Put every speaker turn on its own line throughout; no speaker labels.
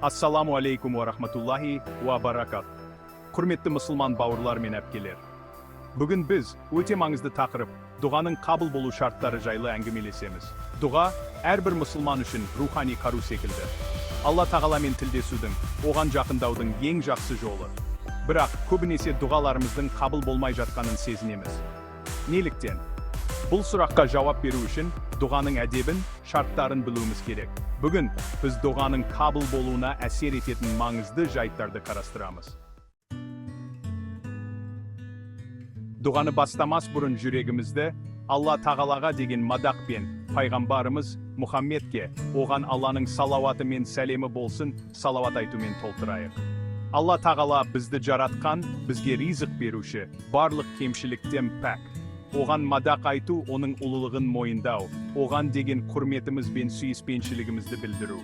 Ассаламу алейкум уа рахматуллахи уа баракат. Құрметті мұсылман бауырлар мен әпкелер. Бүгін біз өте маңызды тақырып, дұғаның қабыл болу шарттары жайлы әңгімелесеміз. Дұға әрбір мұсылман үшін рухани қару секілді. Алла тағаламен тілдесудің, оған жақындаудың ең жақсы жолы. Бірақ көбінесе дұғаларымыздың қабыл болмай жатқанын сезінеміз. Неліктен? Бұл сұраққа жауап беру үшін дұғаның әдебін, шарттарын білуіміз керек. Бүгін біз дұғаның қабыл болуына әсер ететін маңызды жайттарды қарастырамыз. Дұғаны бастамас бұрын жүрегімізді Алла тағалаға деген мадақпен, пайғамбарымыз Мұхаммедке, оған Алланың салауаты мен сәлемі болсын, салауат айтумен толтырайық. Алла тағала бізді жаратқан, бізге ризық беруші, барлық кемшіліктен пәк. Оған мадақ айту, оның ұлылығын мойындау, оған деген құрметіміз бен сүйіспеншілігімізді білдіру.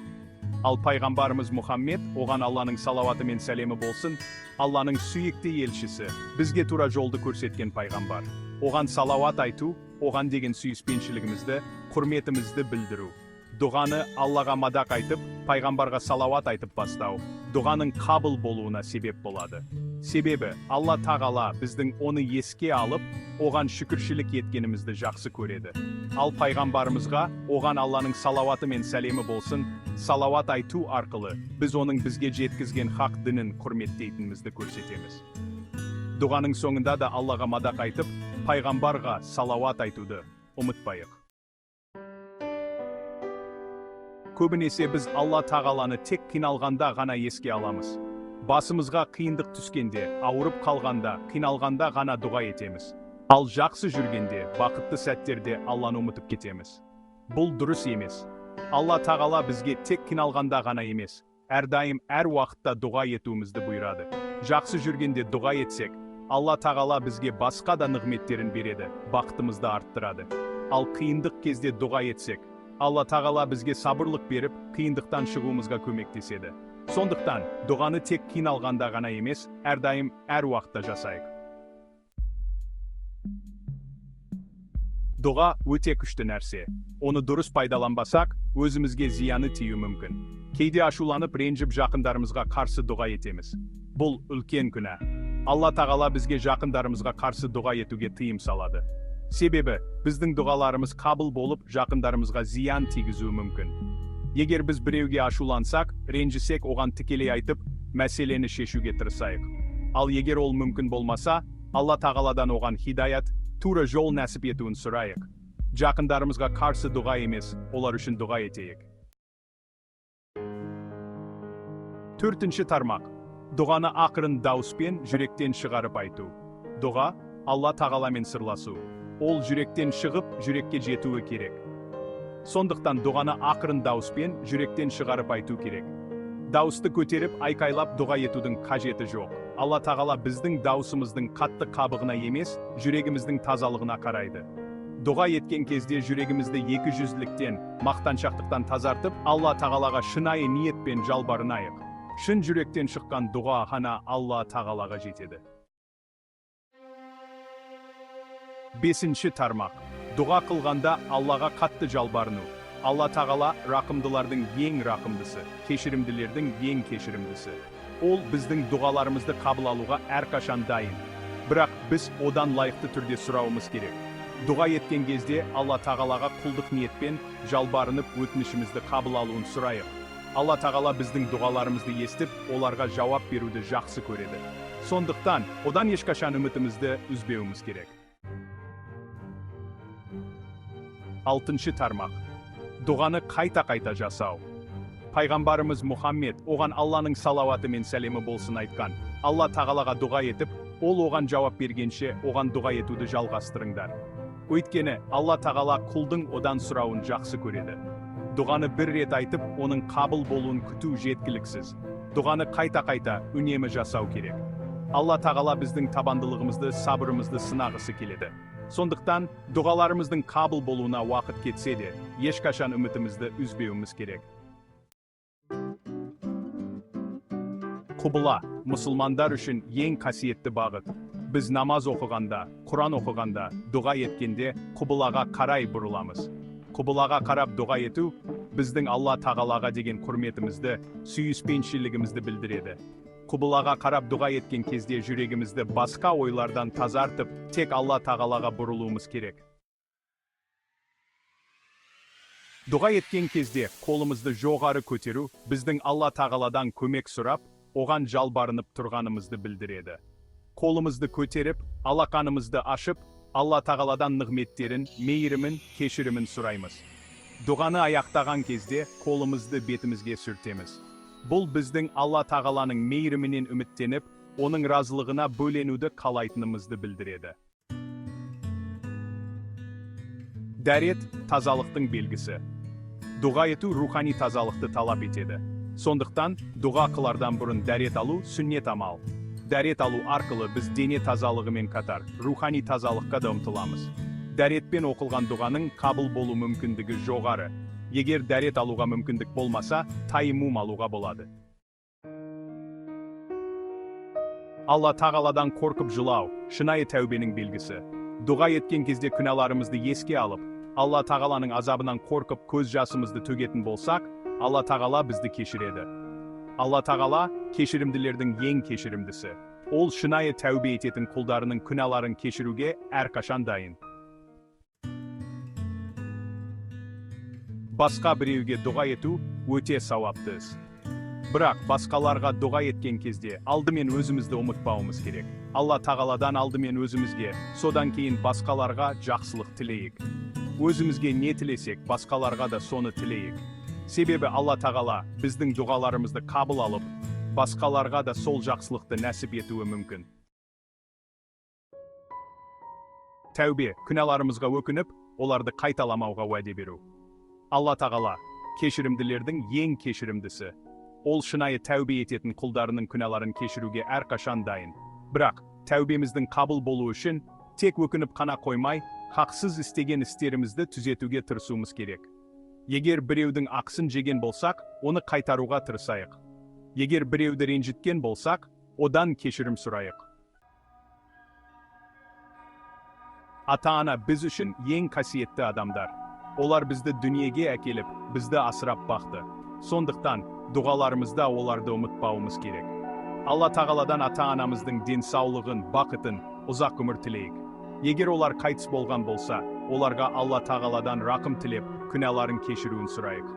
Ал пайғамбарымыз Мұхаммед, оған Алланың салауаты мен сәлемі болсын, Алланың сүйікті елшісі, бізге тура жолды көрсеткен пайғамбар. Оған салауат айту, оған деген сүйіспеншілігімізді, құрметімізді білдіру. Дұғаны Аллаға мадақ айтып, пайғамбарға салауат айтып бастау, дұғаның қабыл болуына себеп болады. Себебі Алла тағала біздің оны еске алып, оған шүкіршілік еткенімізді жақсы көреді. Ал пайғамбарымызға, оған Алланың салауаты мен сәлемі болсын, салауат айту арқылы біз оның бізге жеткізген хақ дінін құрметтейтінімізді көрсетеміз. Дұғаның соңында да Аллаға мадақ айтып, пайғамбарға салауат айтуды ұмытпайық. Көбінесе біз Алла тағаланы тек қиналғанда ғана еске аламыз. Басымызға қиындық түскенде, ауырып қалғанда, қиналғанда ғана дұға етеміз. Ал жақсы жүргенде, бақытты сәттерде Алланы ұмытып кетеміз. Бұл дұрыс емес. Алла тағала бізге тек қиналғанда ғана емес, әрдайым әр уақытта дұға етуімізді бұйырады. Жақсы жүргенде дұға етсек, Алла тағала бізге басқа да нығметтерін береді, бақытымызды арттырады. Ал қиындық кезде дұға етсек, Алла тағала бізге сабырлық беріп, қиындықтан шығуымызға көмектеседі. Сондықтан дұғаны тек қиналғанда ғана емес, әрдайым әр уақытта жасайық. Дұға өте күшті нәрсе. Оны дұрыс пайдаланбасақ, өзімізге зияны тиюі мүмкін. Кейде ашуланып, ренжіп жақындарымызға қарсы дұға етеміз. Бұл үлкен күнә. Алла тағала бізге жақындарымызға қарсы дұға етуге тыйым салады. Себебі біздің дұғаларымыз қабыл болып, жақындарымызға зиян тигізуі мүмкін. Егер біз біреуге ашулансақ, ренжісек, оған тікелей айтып, мәселені шешуге тырысайық. Ал егер ол мүмкін болмаса, Алла тағаладан оған хидаят, тура жол нәсіп етуін сұрайық. Жақындарымызға қарсы дұға емес, олар үшін дұға етейік. Төртінші тармақ. Дұғаны ақырын дауыспен жүректен шығарып айту. Дұға Алла тағаламен сырласу. Ол жүректен шығып, жүрекке жетуі керек. Сондықтан дұғаны ақырын дауыспен жүректен шығарып айту керек. Дауысты көтеріп, айқайлап дұға етудің қажеті жоқ. Алла тағала біздің дауысымыздың қатты қабығына емес, жүрегіміздің тазалығына қарайды. Дұға еткен кезде жүрегімізді екіжүзділіктен, мақтаншақтықтан тазартып, Алла тағалаға шынайы ниетпен жалбарынайық. Шын жүректен шыққан дұға ғана Алла тағалаға жетеді. Бесінші тармақ. Дұға қылғанда Аллаға қатты жалбарыну. Алла тағала рақымдылардың ең рақымдысы, кешірімділердің ең кешірімдісі. Ол біздің дұғаларымызды қабыл алуға әрқашан дайын. Бірақ біз одан лайықты түрде сұрауымыз керек. Дұға еткен кезде Алла тағалаға құлдық ниетпен жалбарынып өтінішімізді қабыл алуын сұрайық. Алла тағала біздің дұғаларымызды естіп, оларға жауап беруді жақсы көреді. Сондықтан одан ешқашан үмітімізді үзбеуіміз керек. Алтыншы тармақ. Дұғаны қайта-қайта жасау. Пайғамбарымыз Мұхаммед оған Алланың салауаты мен сәлемі болсын айтқан. Алла тағалаға дұға етіп, ол оған жауап бергенше оған дұға етуді жалғастырыңдар. Өйткені Алла тағала құлдың одан сұрауын жақсы көреді. Дұғаны бір рет айтып, оның қабыл болуын күту жеткіліксіз. Дұғаны қайта-қайта үнемі жасау керек. Алла тағала біздің табандылығымызды, сабырымызды сынағысы келеді. Сондықтан дұғаларымыздың қабыл болуына уақыт кетсе де, ешқашан үмітімізді үзбеуіміз керек. Құбыла мұсылмандар үшін ең қасиетті бағыт. Біз намаз оқығанда, Құран оқығанда, дұға еткенде құбылаға қарай бұрыламыз. Құбылаға қарап дұға ету біздің Алла Тағалаға деген құрметімізді, сүйіспеншілігімізді білдіреді. Құбылаға қарап дұға еткен кезде жүрегімізді басқа ойлардан тазартып, тек Алла Тағалаға бұрылуымыз керек. Дұға еткен кезде қолымызды жоғары көтеру біздің Алла Тағаладан көмек сұрап, оған жалбарынып тұрғанымызды білдіреді. Қолымызды көтеріп, алақанымызды ашып, Алла Тағаладан нығметтерін, мейірімін, кешірімін сұраймыз. Дұғаны аяқтаған кезде қолымызды бетімізге сүртеміз. Бұл біздің Алла Тағаланың мейірімінен үміттеніп, оның разылығына бөленуді қалайтынымызды білдіреді. Дәрет тазалықтың белгісі. Дұға ету рухани тазалықты талап етеді. Сондықтан дұға қылардан бұрын дәрет алу сүннет амал. Дәрет алу арқылы біз дене тазалығымен қатар рухани тазалыққа да ұмтыламыз. Дәретпен оқылған дұғаның қабыл болу мүмкіндігі жоғары. Егер дәрет алуға мүмкіндік болмаса, тайыммум алуға болады. Алла Тағаладан қорқып жылау шынайы тәубенің белгісі. Дұға еткен кезде күнәларымызды еске алып, Алла Тағаланың азабынан қорқып көз жасымызды төгетін болсақ, Алла Тағала бізді кешіреді. Алла Тағала кешірімділердің ең кешірімдісі. Ол шынайы тәубе ететін құлдарының күнәларын кешіруге әрқашан дайын. Басқа біреуге дұға ету өте сауапты іс. Бірақ басқаларға дұға еткен кезде алдымен өзімізді ұмытпауымыз керек. Алла Тағаладан алдымен өзімізге, содан кейін басқаларға жақсылық тілейік. Өзімізге не тілесек, басқаларға да соны тілейік. Себебі Алла Тағала біздің дұғаларымызды қабыл алып, басқаларға да сол жақсылықты нәсіп етуі мүмкін. Тәубе, күнәларымызға өкініп, оларды қайталамауға уәде беру. Алла Тағала кешірімділердің ең кешірімдісі. Ол шынайы тәубе ететін құлдарының күнәларын кешіруге әрқашан дайын. Бірақ тәубеміздің қабыл болуы үшін тек өкініп қана қоймай, хақсыз істеген істерімізді түзетуге тырысуымыз керек. Егер біреудің ақысын жеген болсақ, оны қайтаруға тырысайық. Егер біреуді ренжіткен болсақ, одан кешірім сұрайық. Ата-ана біз үшін ең қасиетті адамдар. Олар бізді дүниеге әкеліп, бізді асырап бақты. Сондықтан дұғаларымызда оларды ұмытпауымыз керек. Алла Тағаладан ата-анамыздың денсаулығын, бақытын, ұзақ өмір тілейік. Егер олар қайтыс болған болса, оларға Алла Тағаладан рақым тілеп, күнәларын кешіруін сұрайық.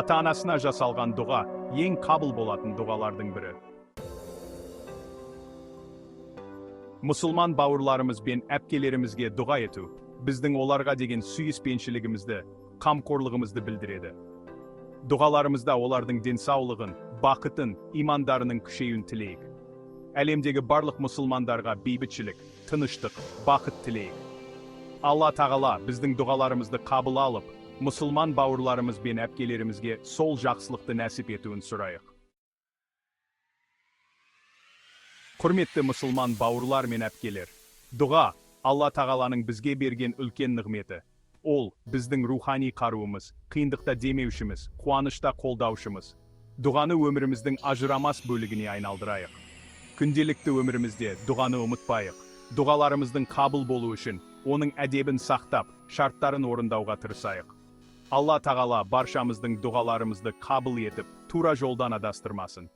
Ата-анасына жасалған дұға ең қабыл болатын дұғалардың бірі. Мұсылман бауырларымыз бен әпкелерімізге дұға ету біздің оларға деген сүйіспеншілігімізді, қамқорлығымызды білдіреді. Дұғаларымызда олардың денсаулығын, бақытын, имандарының күшеюін тілейік. Әлемдегі барлық мұсылмандарға бейбітшілік, тыныштық, бақыт тілейік. Алла Тағала біздің дұғаларымызды қабыл алып, мұсылман бауырларымыз бен әпкелерімізге сол жақсылықты нәсіп етуін сұрайық. Құрметті мұсылман бауырлар мен әпкелер, дұға Алла Тағаланың бізге берген үлкен нығметі. Ол біздің рухани қаруымыз, қиындықта демеушіміз, қуанышта қолдаушымыз. Дұғаны өміріміздің ажырамас бөлігіне айналдырайық. Күнделікті өмірімізде дұғаны ұмытпайық. Дұғаларымыздың қабыл болуы үшін оның әдебін сақтап, шарттарын орындауға тырысайық. Алла Тағала баршамыздың дұғаларымызды қабыл етіп, тура жолдан адастырмасын.